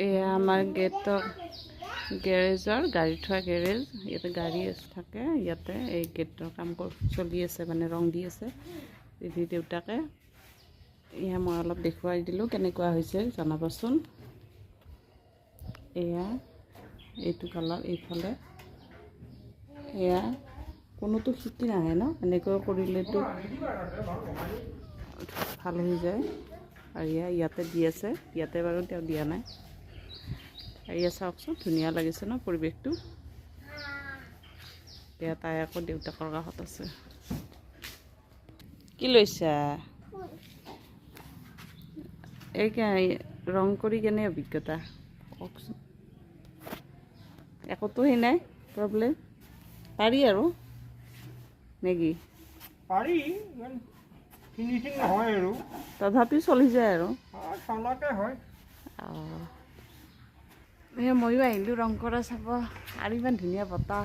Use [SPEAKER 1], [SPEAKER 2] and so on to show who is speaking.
[SPEAKER 1] এয়া আমাৰ গেটৰ, গেৰেজৰ, গাড়ী থোৱা গেৰেজ। ইয়াতে গাড়ী থাকে। ইয়াতে এই গেটৰ কাম চলি আছে, মানে ৰং দি আছে ৰিধিৰ দেউতাকে। এয়া মই অলপ দেখুৱাই দিলোঁ, কেনেকুৱা হৈছে জনাবচোন। এয়া এইটো কালাৰ এইফালে। এয়া কোনোতো শিকি নাহে ন, এনেকৈ কৰিলেতো ভাল হৈ যায়। আৰু এয়া ইয়াতে দি আছে, ইয়াতে বাৰু তেওঁ দিয়া নাই। আৰু এয়া চাওকচোন, ধুনীয়া লাগিছে ন পৰিৱেশটো? এতিয়া তাই আকৌ দেউতাকৰ কাষত আছে। কি লৈছা? এই ৰং কৰি কেনে অভিজ্ঞতা কওকচোন। একোতো সেই নাই প্ৰব্লেম, পাৰি আৰু নেকি?
[SPEAKER 2] পাৰি, ইমান ফিনিচিং নহয় আৰু।
[SPEAKER 1] তথাপিও চলি যায় আৰু।
[SPEAKER 2] চলাতে হয়।
[SPEAKER 1] অঁ, এই ময়ো আহিলোঁ ৰং কৰা চাব। আৰু ইমান ধুনীয়া বতাহ।